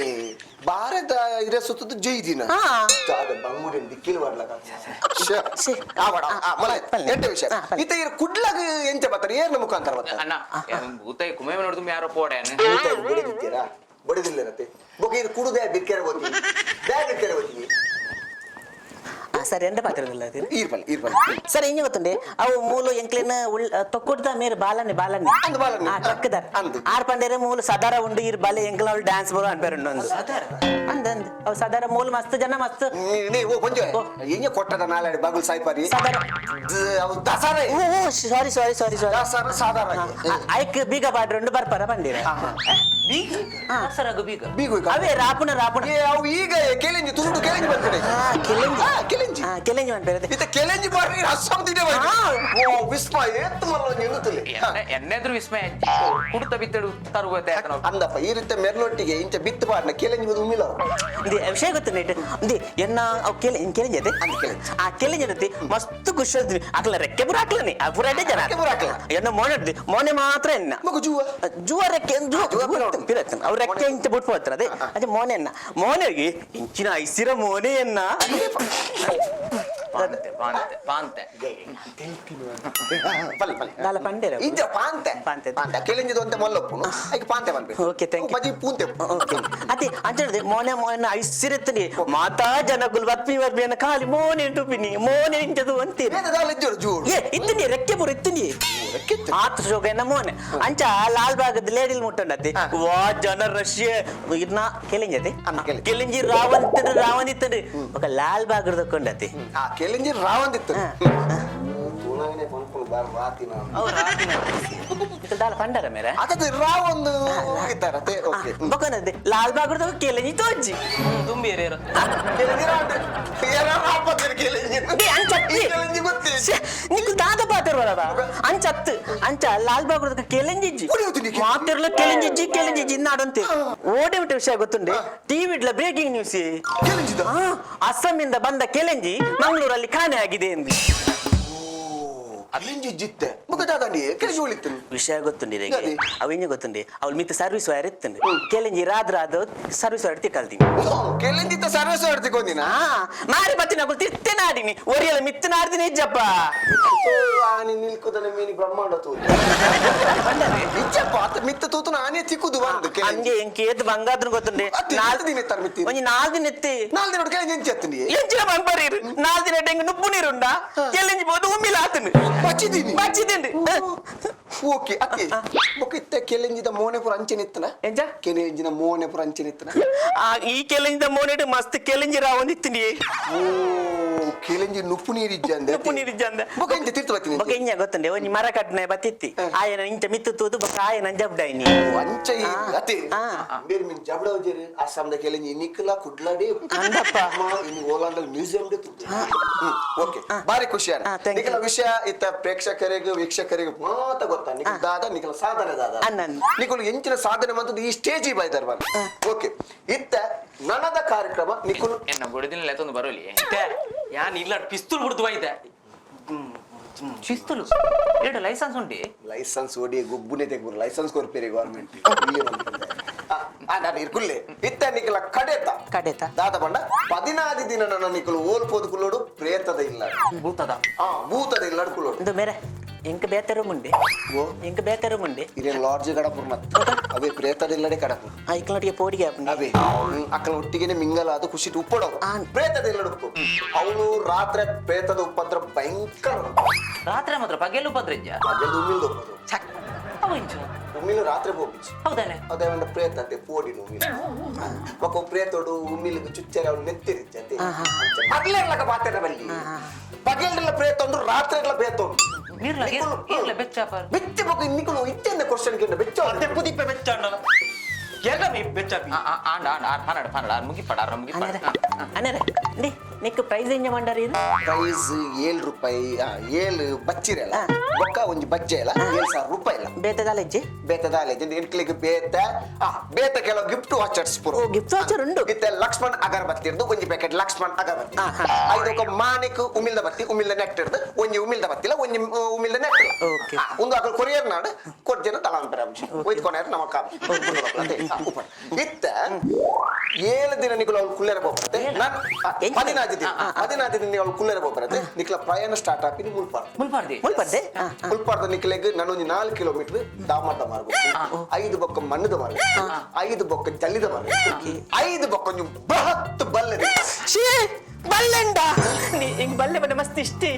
ಭಾರತ ಇರ ಸುತ್ತದ ಜೈದಿನ. ಜಾಗ ಬಂಗುಡಿನ ದಿಕ್ಕಿಲ್ ಬರ್ಲಕ. ಶ್ಶೇ. ಮಲ ಎಂಟೆ ವಿಷಯ. ಆ, ಪಲ್ಲೆ. ಇತ್ತ ಇರ್ ಕುಡ್ಲಗ ಎಂಚ ಬರ್ತಾರೆ, ಏರ್ನ ಮುಖಾಂತರ ಬರ್ತಾರೆ? ಅಣ್ಣ, ಭೂತ ಕುಮೆ ನೋಡುದು ಯಾರೋ ಪೋಡೇನು. ಬಡಿದಿತ್ತೀರಾ? ಬಡಿದಿಲ್ಲರತ್ತೆ. ಬೊಕ ಇದು ಕುಡುದೆ ಬಿಕ್ಕೆರೆ ಹೋಗ್ತೀನಿ, ಬ್ಯಾಗ್ ಬಿಕ್ಕೆರೆ ಹೋಗ್ತೀನಿ. ಆ, ಸರಿ, ಎಂಡ ಪಾತ್ರದಿಲ್ಲ ಅದು. ಈರ್ಪಲ್ ಈರ್ಪಲ್. ಸರ್, ಹಿಂಗೆ ಗೊತ್ತುಂಡೆ, ಅವು ಮೂಲು ಎಂಕ್ಲಿನ ಉಳ್ ತೊಕ್ಕುಡ್ದ ಮೇರೆ ಬಾಲನೆ ಬಾಲನೆ. ಅಂದು ಬಾಲನೆ. ಆ ಟ್ರಕ್ದಾರ್. ಅಂದು. ಆರ್ ಪಂಡೇರೆ ಮೂಲು ಸದಾರ ಉಂಡು, ಇರ್ ಬಾಲೆ ಎಂಕ್ಲ ಅವಳು ಡ್ಯಾನ್ಸ್ ಬರೋ ಅನ್ಪೇರುಂಡು ಅಂದು ಅಂದ ಅಂದ್ ಅವು ಸದಾರ ಮೂಲು ಮಸ್ತ್ ಜನ ಮಸ್ತ್. ನೀವು ಕೊಂಚ ಹೆಂಗೆ ಕೊಟ್ಟದ ನಾಳೆ ಬಾಗುಲ್ ಸಾಯ್ಪಾರಿ. ಸದಾರ. ಅವು ದಸರ. ಓ ಸಾರಿ ಸಾರಿ ಸಾರಿ ಸಾರಿ. ದಸರ ಸಾಧಾರಣ. ಐಕ್ ಬೀಗ ಪಾಡ್ರುಂಡು ಬರ್ಪರ ಬಂದಿರ. ಬೀಗ ದಸರಾಗ ಬೀಗ? ಬೀಗು. ಅವೇ ರಾಪುಣ ರಾಪುಣ. ಏ, ಅವು ಈಗ ಕೆಲೆಂಜಿ ತುಳುಡು ಕೆಲೆಂಜಿ ಬರ್ತಾರೆ. ಆ, ಕೆಲೆಂಜಿ. ಆ, ಕೆಲೆಂಜಿ. ಆ, ಕೆಲೆಂಜಿ ಅನ್ಪೇರದೆ. ಇತ್ತ ಕೆಲೆಂಜಿ ಬಾರಿ ಅಸ್ಸಾಂ ತಿಂಡೆ. ಓ ವಿಸ್ಮಯ, ಏತ್ ಮಲ್ಲ ಒಂಜಿ ಎನ್ನುತ್ತಲೆ. ಎನ್ನೆದ್ರು ವಿಸ್ಮಯ, ಕುಡ್ತ ಬಿತ್ತಡು ತರುವ. ಅಂದಪ್ಪ, ಈ ರೀತಿ ಮೆರ್ಲೊಟ್ಟಿಗೆ ಇಂಚ ಬಿತ್ತು ಪಾಡ್ನ ಕೆಲೆಂಜಿ ಬದು ಉಮಿಲ. ಇಂದಿ ವಿಷಯ ಗೊತ್ತು ನೈಟ್ ಇಂದಿ ಎನ್ನ ಅವು ಕೆಲೆ ಕೆಲೆಂಜಿ ಅದೇ. ಅಂದ್ ಕೆಲೆಂಜಿ. ಆ ಕೆಲೆಂಜಿ ಇರುತ್ತೆ, ಮಸ್ತ್ ಖುಷಿ ಆಗ್ತದೆ. ಅಕ್ಲ ರೆಕ್ಕೆ ಪೂರ ಹಾಕ್ಲನಿ, ಆ ಪೂರ ಅಡ್ಡೆ ಜನ. ರೆಕ್ಕೆ ಪೂರ ಹಾಕ್ಲ. ಎನ್ನ ಮೋನೆ ಇಡ್ದು ಮೋನೆ ಮಾತ್ರ ಎನ್ನ. ಮಗು ಜೂವ? ಜುವ ರೆಕ್ಕೆ ಜುವ. ಜುವ ಪಿರ ಉಂಟು. ಪಿರತ್ತೆ ಅವ್ರ ರೆಕ್ಕೆ ಇಂಚ ಬಿಟ್ಟು ಹೋಗ್ತಾರೆ ಅದೇ. ಅದೇ ಮೋನೆಯನ್ನ ಮೋನೆಗೆ ಇಂಚಿನ ಐಸಿರ ಮೋನೆಯನ್ನ. ಪಾಂತೆ ಪಾಂತೆ ಪಾಂತೆ. ಪಲ್ಲೆ ಪಲ್ಲೆ. ದಾಲ ಪಂಡೇರ. ಇಂಚ ಪಾಂತೆ. ಪಾಂತೆ. ಪಾಂತೆ ಕೆಲೆಂಜಿದ ಒಂತೆ ಮಲ್ಲಪ್ಪುನು ಐಕ್ ಪಾಂತೆ ಪನ್ಪೆ. Okay, thank you. ಬಜಿ ಪೂಂತೆ. ಓಕೆ, ಅತಿ ಅಂಚೆ ಮೋನೆ ಮೋನೆ ಐಸಿರತ್ತನಿ ಮಾತಾ ಜನಗುಲ್ ಬರ್ಪಿ ಬರ್ಪಿ ಅನ್ನ ಖಾಲಿ ಮೋನೆ ಟುಪಿನಿ ಮೋನೆ ಇಂಚದು ಅಂತೀರಿ. ಏನ ದಾಲ ಇಜ್ಜೋಡು ಜೂಡು? ಏ, ಇತ್ತನಿ ರೆಕ್ಕೆ ಪೂರ ಇತ್ತನಿ. ರೆಕ್ಕೆ ಇತ್ತು. ಆತ ಶೋಕ ಮೋನೆ ಅಂಚ ಲಾಲ್ ಬಾಗದ ಲೇಡಿಲ್ ಮುಟ್ಟಂಡತಿ. ವಾ ಜನ ರಷ್ಯ ಇರ್ನ ಕೆಲಿಂಜತಿ. ಅಂದ್ ಕೆಲಿಂಜಿ. ಕೆಲಿಂಜಿ ರಾವಂತರು ರಾವಣಿತ್ತರು ఒక ಲಾಲ್ ಬಾಗ್ ದಕ್ಕೊಂಡತಿ. ಆ ಕೆಲೆಂಜಿ ರಾವಂದಿತ್ತು ತುಳಗನೆ ಪನ್ಪುನು ಬಾರ್ ರಾತಿನ. ದಾಲ ಪಂಡರ ಮೇರೆ. ಅದದು ರಾವೊಂದು ಇತ್ತಾರತೆ. ಓಕೆ. ಬೊಕನದೆ ಲಾಲ್ ಬಾಗ್ ಕೆಲಿಂಜಿ ತೋಜಿ. ತುಂಬಿಯರು. ಕೆಲೆಂಜಿ ರಾಂಡ್ ಏರ ರಾಪತ್ತಿರ ಕೆಲೆಂಜಿ. ಬೇ, ಅಂಚತ್ತಿ. ಈ ಕೆಲೆಂಜಿ ಗೊತ್ತೇ. ಶ್ಯೆ, ನಿಕ್ಕು ದಾದ ಪಾತಿರ್ವರವ ಅಂಚತ್ತು ಅಂಚ ಲಾಲ್ ಬಾಗ್ ಕೆಲಿಂಜಿಜ್ಜಿ. ಓಡಿ ಹೋಗ್ತೀನಿ ಕೆಲಿಂಜಿ. ಮಾತಿರ್ಲ ಕೆಲಿಂಜಿಜ್ಜಿ ಕೆಲಿಂಜಿಜ್ಜಿ ಇನ್ನಾಡಂತೆ ಓಡಿ ಬಿಟ್ಟ ವಿಷಯ ಗೊತ್ತುಂಡೆ, ಟಿವಿ ಇಡ್ಲ ಬ್ರೇಕಿಂಗ್ ನ್ಯೂಸ್. ಕೆಲಿಂಜಿದ? ಅಸ್ಸಾಮಿಂದ ಬಂದ ಕೆಲೆಂಜಿ ಮಂಗಳೂರಲ್ಲಿ ಕಾಣೆ ಆಗಿದೆ ಎಂದು. ಅಲ್ಲಿಂಜಿ ಇಜ್ಜಿತ್ತೆ ಬೊಕ ದಾದಂಡಿ ಕೆಳಗೆ ಉಳಿತು. ವಿಷಯ ಗೊತ್ತುಂಡಿ ರೇಗೆ. ಅದೇ. ಅವ ಇಂಜ ಗೊತ್ತುಂಡಿ, ಅವಳು ಮಿತ್ತ ಸರ್ವಿಸ್ ವೈರ್ ಇತ್ತಂడి. ಕೆಲೆಂಜಿ ರಾದ್ರ ಅದು ಸರ್ವಿಸ್ ವೈರ್ ತಿಕ್ಕಲ್ತೀನಿ. ಕೆಳಂಜಿತ್ತ ಸರ್ವಿಸ್ ಹೊಡ್ತಿಕೊಂಡಿನ. ಆ ಮಾರಿ ಬತ್ತಿನ ಅಕುಲು ತಿತ್ತೆ ನಾಡಿನಿ ಒರಿಯಲ್ಲ ಮಿತ್ತ ನಾಡ್ದಿನಿ ಇಜ್ಜಪ್ಪ. ಆನೆ ನಿಲ್ಕುದನ ಮೀನಿ ಬ್ರಹ್ಮಾಂಡ ತೂತು ಇಜ್ಜಪ್ಪ, ಆತ ಮಿತ್ತ ತೂತು ಆನೆ ತಿಕ್ಕುದು ಬಂದು. ಅಂಗೆ ಎಂಕ್ ಏತ್ ಬಂಗಾದ್ರ ಗೊತ್ತುಂಡಿ. ಅತ್ತೆ, ಎತ್ತು ದಿನ ಎತ್ತಾರೆ ಮಿತ್ತಿ? ಒಂಜಿ ನಾಲ್ ದಿನ ಎತ್ತಿ. ನಾಲ್ ದಿನ ಕೆಳಂಜಿ ಎಂಚಿ ಎತ್ತಂಡಿ? ಎಂಚಿನ ಬಂಪರೀರು, ನಾಲ್ ದಿನ ಡೆಂಗ್ ನುಪ್ಪು ನೀರುಂಡ, ಕೆಲೆಂಜಿ ಬೋದು ಉಮ್ಮಿಲ ಆತನು. ಬಚ್ಚಿದೀನಿ. ಬಚ್ಚಿದಿಂಡಿ. ಓಕೆ ಅತ್ತೆ, ಬೊಕ ಇತ್ತೆ ಕೆಲೆಂಜಿದ ಮೋನೆ ಪೂರ ಅಂಚೆನೆ ಇತ್ತನ? ಎಂಚ? ಕೆಲೆಂಜಿನ ಮೋನೆ ಪೂರ ಅಂಚೆನೆ ಇತ್ತನ? ಆ ಈ ಕೆಲೆಂಜಿದ ಮೋನೆಡ್ ಮಸ್ತ್ ಕೆಲೆಂಜಿ ರಾವೊಂದು ಇತ್ತಿನಿ. ಓ, ಕೆಲೆಂಜಿ ನುಪ್ಪು ನೀರು ಇಜ್ಜಂದೆ. ನುಪ್ಪು ನೀರು ಇಜ್ಜಂದೆ. ಬೊಕ ಎಂಚ ತೀರ್ಥ ಬತ್ತಿನಿ? ಬೊಕ ಇಂಜ ಗೊತ್ತುಂಡೆ, ಒಂಜಿ ಮರ ಕಟ್ನೆ ಬತ್ತಿತ್ತಿ, ಆಯನ ಇಂಚ ಮಿತ್ತು ತೂದು ಬೊಕ ಆಯನ ಜಬ್ಡಾಯ್ನಿ. ಅಂಚ ಈ ಅತ್ತೆ. ಆ. ಬೇರೆ ಮಿನ್ ಜಬಡ ಹೋಜೇರು ಅಸ್ಸಾಂದ ಕೆಲೆಂಜಿ ನಿಕ್ಲ ಕುಡ್ಲಾಡಿ. ಅಂದಪ್ಪ. ಇನ್ನು ಓಲಾಂಡಲ್ ಮ್ಯೂಸಿಯಂ ಓಕೆ, ಬಾರಿ ಖುಷಿ. ಆ, thank you. ನಿಖಲ ವಿಷಯ ಇತ್ತ ಪ್ರೇಕ್ಷಕರಿಗೆ ವೀಕ್ಷಕರಿಗೆ ಮಾತ ಗೊತ್ತಾ, ನಿಖಲ್ ದಾದ ನಿಖಲ ಸಾಧನೆ ದಾದ. ಅನ್ನನ್. ನಿಖಲು ಎಂಚಿನ ಸಾಧನೆ ಮಂತದ್ದು ಈ ಸ್ಟೇಜ್ ಬೈದಾರ ಬಾರಿ. ಓಕೆ, ಇತ್ತ ನನದ ಕಾರ್ಯಕ್ರಮ ನಿಖಲು. ಎನ್ನ ಬುಡದಿನ ಲೆತ್ತೊಂದು ಬರೋಲಿ. ಯಾನ್ ಇಲ್ಲ, ಪಿಸ್ತೂಲ್ ಬಿಡ್ದು ಬೈದೆ. ಶಿಸ್ತುಲು ಎರಡು ಲೈಸೆನ್ಸ್ ಉಂಟಿ? ಲೈಸೆನ್ಸ್ ಓಡಿ ಗುಬ್ಬುನೆ ತೆಗ್ಬರು, ಲೈಸೆನ್ಸ್ ಕೊರ್ಪೇರಿ ಗವರ್ಮೆಂಟ್. ನಾನು ಇರ್ಕುಲ್ಲೆ ಇತ್ತ ನಿಖಲ ಕಡೆತ. ಕಡೆತ. ದಾದ ಬಂಡ 14 ದಿನ ನನ್ನ ನಿಖಲು ಓಲ್ ಪೋದು ಕುಲ್ಲೋಡು ಪ್ರೇತದ ಇಲ್ಲ. ಭೂತದ. ಆ, ಭೂತದ ಇಲ್ಲ ಕುಲ್ಲೋಡು. ಇಂದು ಮೇರೆ ಎಂಕ್ ಬೇತೆ ರೂಮ್ ಉಂಡೆ. ಓ. ಎಂಕ್ ಬೇತೆ ರೂಮ್ ಉಂಡೆ. ಇದೇನು ಲಾಡ್ಜ್ ಕಡಪುರ್ ಮತ್ತ ಅವೇ ಪ್ರೇತದ ಇಲ್ಲಡೆ ಕಡಪುರ್. ಐಕ್ಲೊಟ್ಟಿಗೆ ಪೋಡಿಗೆ ಆಪುಂಡು. ಅವೇ ಅಕ್ಕನ ಒಟ್ಟಿಗೆನೆ ಮಿಂಗಲ್ ಅದು ಖುಷಿ ಉಪ್ಪಡವು. ಆ. ಪ್ರೇತದ ಇಲ್ಲ ಉಪ್ಪು, ಅವಳು ರಾತ್ರಿ ಪ್ರೇತದ ಉಪದ್ರ ಭಯಂಕರ. ರಾತ್ರಿ ಮಾತ್ರ ಪಗೆಲು ಉಪದ್ರ ಇಜ್ಜ? ಪಗಲು ಉಮ್ಮಿಲ್ದ ಉಪ್ಪದು. ಅವು ಇಂಚ. ಉಮ್ಮಿಲು ರಾತ್ರಿ ಹೋಗಿಚ್ಚು. ಹೌದಾನೆ? ಅದೇ ಒಂದು ಪ್ರೇತ ಅತ್ತೆ ಪೋಡಿನ ಉಮ್ಮಿಲು ಮಕ್ಕ ಪ್ರೇತೋಡು ಉಮ್ಮಿಲಿಗೆ ಚುಚ್ಚರೆ ಅವಳು ನೆತ್ತಿರಿಚ್ಚತೆ. ಪಗಲೆರ್ಲಕ ಪಾತೆರ ಬಲ್ಲಿ ಪಗಲೆಲ್ಲ ಪ್ರೇತ ಉಂಡು, ರಾತ್ರಿ ಎಲ್ಲ ಪ್ರೇತ ಉಂಡು. ನೀರ್ಲ ನಿಕುಲು- ಈರ್ಲ ಬೆಚ್ಚಾಪರ್. ಬೆಚ್ಚ ಬೊಕ ನಿಕುಲು ಇತ್ತೆಂದ ಕ್ವಶನ್ ಕಿಂಡ ಬೆಚ್ಚ. ಅತ್ತೆ ಪುದಿಪ್ಪೆ ಬೆಚ್ಚಾಂಡ ಕೇಳ್ದ ಬೆಚ್ಚಾಪಿ. ಆಂಡ ಆಂಡ, ಪನ್ನಡ ಪನ್ನಡ, ಮುಗಿಪಡ ಮುಗಿಪಡ. ಅಣ್ಣರೇ ಅಣ್ಣರೇ, ನಿ ನಿಕ್ ಪ್ರೈಸ್ ಎಂಜ ಮಂಡಾರಿ ಇದು? ಪ್ರೈಸ್ 7 ರೂಪಾಯಿ, 7 ಬಚ್ಚಿರಲ್ಲ ಬೊಕ್ಕ ಒಂಜಿ ಬಜ್ಜೆ ಇಲ್ಲ, 7,000 ರೂಪಾಯಿ ಇಲ್ಲ. ಬೇತೆ ದಾಲೆಜ್ಜಿ? ಬೇತ ದಾಲೆ ಎಂಟ್ಲಿಗೆ ಬೇತ ಆ ಬೇತ ಕೆಲವು ಗಿಫ್ಟ್ ವಾಚರ್ಸ್ ಪೂರ. ಓ, ಗಿಫ್ಟ್ ವಾಚರ್ ಉಂಡು. ಇತ್ತೆ ಲಕ್ಷ್ಮಣ್ ಅಗರಬತ್ತಿ ಇರ್ದು ಒಂಜಿ ಪ್ಯಾಕೆಟ್ ಲಕ್ಷ್ಮಣ್ ಅಗರಬತ್ತಿ. ಆ, ಹಾ. ಐದು ఒక ಮಾಣಿಕ್ ಉಮಿಲ್ದ ಬತ್ತಿ, ಉಮಿಲ್ದ ನೆಟ್ ಇರ್ದು ಒಂಜಿ ಉಮಿಲ್ದ ಬತ್ತಿಲ್ಲ, ಒಂಜಿ ಉಮಿಲ್ದ ನೆಟ್ ಇಲ್ಲ. Okay. ಆ, ಒಂದು ಅಕಲ್ ಕೊರಿಯರ್ ನಾಡು ಕೊಡ್ಜನ ತಲಾಂತರ ಅಂಶ ಒಯ್ದುಕೊಂಡ್ರೆ ನಮ್ಮ ಕಾಮ ಇತ್ತ 7 ದಿನ ನಿಕುಲು ಅವ್ಳು ಕುಲ್ಲೆರ ಹೋಗ್ಬರತ್ತೆ. ನಾನು 14 ದಿನ, 14 ದಿನ ಅವಳು ಕುಲ್ಲೆರ ಹೋಗ್ಬರತ್ತೆ. ನಿಕ್ಲ ಪ್ರಯಾಣ ಸ್ಟಾರ್ಟ್ ಆಪಿನಿ ಮುಲ್ಪಾರ್. ಮುಲ್ಪಾರ್ದಿ. ಮುಲ್ಪದ್ದೆ. ಮುಲ್ಪಾರ್ದ ನಿಕ್ಲೆಗ್ ನಾನೊಂದು 4 ಕಿಲೋಮೀಟರ್ ದಾಮದ ಮಾರ್ಗ, 5 ಬೊಕ್ಕ ಮಣ್ಣದ ಮಾರ್ಗ, 5 ಬೊಕ್ಕ ಜಲ್ಲಿದ ಮಾರ್ಗ, 5 ಬೊಕ್ಕ ಒಂಜಿ ಬೃಹತ್ ಬಲ್ಲೆ. ಶೇ ಬಲ್ಲೆಂಡ ನೀ ಹಿಂಗ್ ಬಲ್ಲೆ ಬಣ್ಣ ಮಸ್ತ್ ಇಷ್ಟಿ.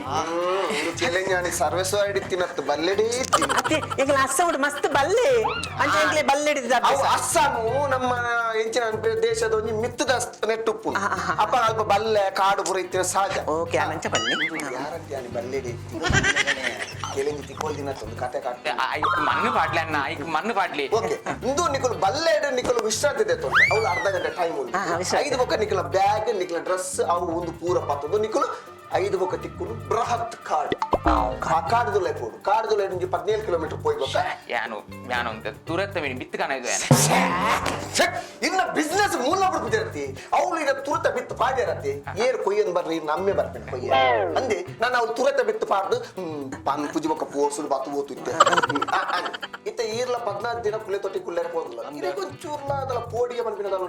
ಚೆಲೆಂಜಾಣಿ ಸರ್ವೇಸ್ವ ಹಿಡಿತಿನತ್ತು ಬಲ್ಲೆಡೇ ತಿನ್ನು. ಅತ್ತೆ, ಎಂಗ್ಲ ಅಸ್ಸ ಉಂಡು ಮಸ್ತ್ ಬಲ್ಲೆ ಅಂಚ ಎಂಗ್ಲೆ ಬಲ್ಲೆ ಹಿಡಿದ. ಅವು ಅಸ್ಸಾಮು ನಮ್ಮ ಎಂಚಿನ ದೇಶದ ಒಂಜಿ ಮಿತ್ತದ ನೆಟ್ಟುಪ್ಪು ಅಪ್ಪ ಅಲ್ಪ ಬಲ್ಲೆ ಕಾಡು ಪೂರ ಇತ್ತಿನ ಸಹಜ. ಓಕೆ, ಅನಂಚ ಬನ್ನಿ. ಯಾರಂತೆ ಬಲ್ಲೆಡಿ ಕೆಲೆಂಜಿ ತಿಕ್ಕೋಲ್ ದಿನ ಒಂದು ಕತೆ ಕಾಟ. ಐಕ್ ಮಣ್ಣು ಪಾಡ್ಲಿ ಅಣ್ಣ, ಐಕ್ ಮಣ್ಣು ಪಾಡ್ಲಿ. ಓಕೆ, ಇಂದು ನಿಕುಲು ಬಲ್ಲೆಡ್ ನಿಕುಲು ವಿಶ್ರಾಂತಿ ದೆತ್ತೊಂಡು ಅವಳು ಅರ್ಧ ಗಂಟೆ ಟೈಮ್ ಉಂಟು. ಹಾ, ಹಾ, ವಿಶ್ರಾಂತಿ. 5 ಬೊಕ್ಕ ನಿಕಲ ಬ್ಯಾಗ್ ನಿಕಲ ಡ್ರೆಸ್ ಅವು ಒಂದು ಪೂರ ಪತ್ತೊಂದು ನಿಕುಲು 5 ಬೊಕ್ಕ ತಿಕ್ಕುನು ಬೃಹತ್ ಕಾಡು. ಆ ಕಾಡುದುಲೆ ಪೋಡು, ಕಾಡುದುಲೆ ಒಂಜಿ 17 ಕಿಲೋಮೀಟರ್ ಪೋಯ್ ಬೊಕ್ಕ. ಯಾನು ಯಾನು ಅಂತ ತುರತ್ತ ಮೀನು ಬಿತ್ತು ಕಾಣ ಇದು ಯಾನು. ಛೆ, ಇನ್ನ ಬಿಸ್ನೆಸ್ ಮೂಲ ಬಿಡ್ತಿರತ್ತಿ ಅವಳು ಈಗ ತುರತ ಬಿತ್ತು ಪಾಡ್ಯಾರತ್ತಿ ಏರ್ ಕೊಯ್ಯನ್ ಬರ್ರಿ ನಮ್ಮೆ ಬರ್ಪೇನೆ ಕೊಯ್ಯ ಅಂದೆ ನಾನು ಅವಳು ತುರತ ಬಿತ್ತು ಪಾಡ್ದು ಪಾನ್ ಪೂಜೆ ಬೊಕ್ಕ ಪೋರ್ಸುಡು ಬಾತು ಓತು ಇತ್ತೆ. ಇತ್ತ ಈರ್ಲ 14 ದಿನ ಕುಲ್ಲೆ ತೊಟ್ಟಿ ಕುಲ್ಲೆರ ಪೋದಿಲ್ಲ, ಇದಕ್ಕೆ ಒಂಚೂರ್ಲ ಅದಲ್ಲ ಪೋಡಿಗೆ ಬಂದ್ಬಿಡದಲ್ಲ.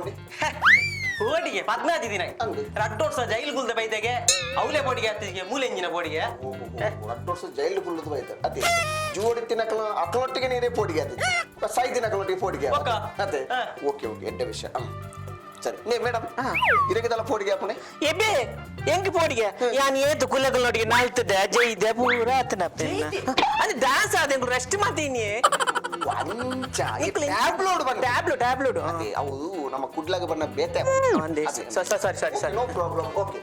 ಬೋಡಿಗೆ 14 ದಿನ. ಅಂದು. ರಡ್ಡು ವರ್ಷ ಜೈಲು ಗುಲ್ದ ಬೈದೆಗೆ ಅವಲೇ ಬೋಡಿಗೆ ಅತ್ತಿಗೆ ಮೂಲೆಂಜಿನ ಬೋಡಿಗೆ. ಅಟ್ಟು ವರ್ಷ ಜೈಲು ಕುಲ್ಲದು ಬೈತ ಅದೇ ಜೋಡಿ ತಿನ್ನಕಲ ಅಕ್ಲೊಟ್ಟಿಗೆ ನೀರೇ ಪೋಡಿಗೆ ಆತದೆ, ಸೈ ದಿನಕಲೊಟ್ಟಿಗೆ ಪೋಡಿಗೆ. ಒಕ್ಕ. ಅದೇ. ಹಾ. ಓಕೆ ಓಕೆ, ಎಡ್ಡೆ ವಿಷಯ. ಸರಿ ನೇ ಮೇಡಮ್, ಇದಕ್ಕೆಲ್ಲ ಪೋಡಿಗೆ ಅಪ್ಪಣೆ. ಎಬೆ ಎಂಕ್ ಪೋಡಿಗೆ ಯಾನ್ ಏತು ಕುಲ್ಲಗುಲೊಟ್ಟಿಗೆ ನಾಲ್ತದೆ ಜೈದೆ ಪೂರ ಆತನ ಅದು ಡ್ಯಾನ್ಸ್ ಆದ ಎಂಕ್ ರೆಸ್ಟ್ ಮಾತೀನಿ. ಅಂಚ ಟ್ಯಾಬ್ಲೋಡ್ ಬಂದ. ಟ್ಯಾಬ್ಲೋ ಟ್ಯಾಬ್ಲೋಡ್. ಅದೇ ಅವು ನಮ್ಮ ಕುಡ್ಲಾಗ ಬಣ್ಣ ಬೇತೆ. ಅಂದೆ. Sorry sorry sorry sorry. No problem. Okay,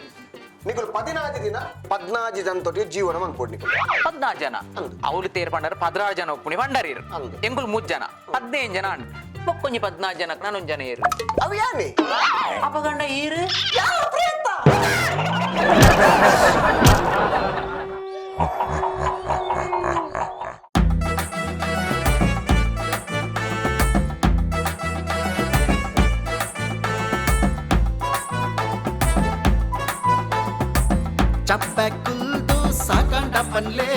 ನಿಕುಲು 14 ದಿನ 14 ಜನ ತೊಟ್ಟಿಗೆ ಜೀವನ ಮನ್ಪೋಡು ನಿಕುಲು. 14 ಜನ ಅವ್ರು ತೇರ್ ಪಂಡಾರ 16 ಜನ ಒಪ್ಪುಣಿ ಪಂಡಾರೀರು. ಅಂದು. ಎಂಕುಲು 3 ಜನ 15 ಜನ ಅಂಡ್ ಬೊಕ್ಕೊಂಜಿ 14 ಜನಕ್ಕೆ ನಾನೊಂದು ಜನ ಏರು. ಅವು ಯಾನೆ? ಅಪಗಂಡ ಈರು. ಚಪ್ಪೆ ಕುಲ್ದು ಸಾಕಂಡ ಪನ್ಲೆ.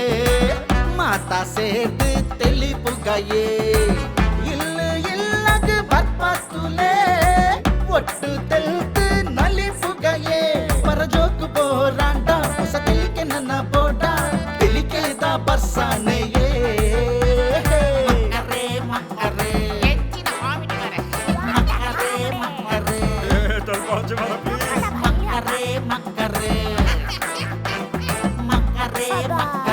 ಮಾತ ಸೇರ್ದು ತೆಲಿಪುಗಯೇ. ಇಲ್ಲು ಇಲ್ಲಗ್ ಬರ್ಪತ್ತುಲೇ ಒಟ್ಟು ತೆಲ್ತು ನಲಿಪುಗಯೇ. ಪರಜೋಕು ಬೋರಾಂಡ ಹೊಸ ತೆಲಿಕೆ ನನ್ನ ಬೋಡ ತೆಲಿಕೆದ ಬರ್ಸಾನೆಯೇ. ಮಕ್ಕರೇ ಮಕ್ಕರೇ. ಎಂಚಿನ ಕಾಮಿಡಿ ಮಾರ್ರೆ. ಮಕ್ಕರೇ ಮಕ್ಕರೇ. ಮಕ್ಕರೇ ಮಕ್ಕರೇ. ಮಕ್ಕರೇ ಮಕ್ಕರೇ.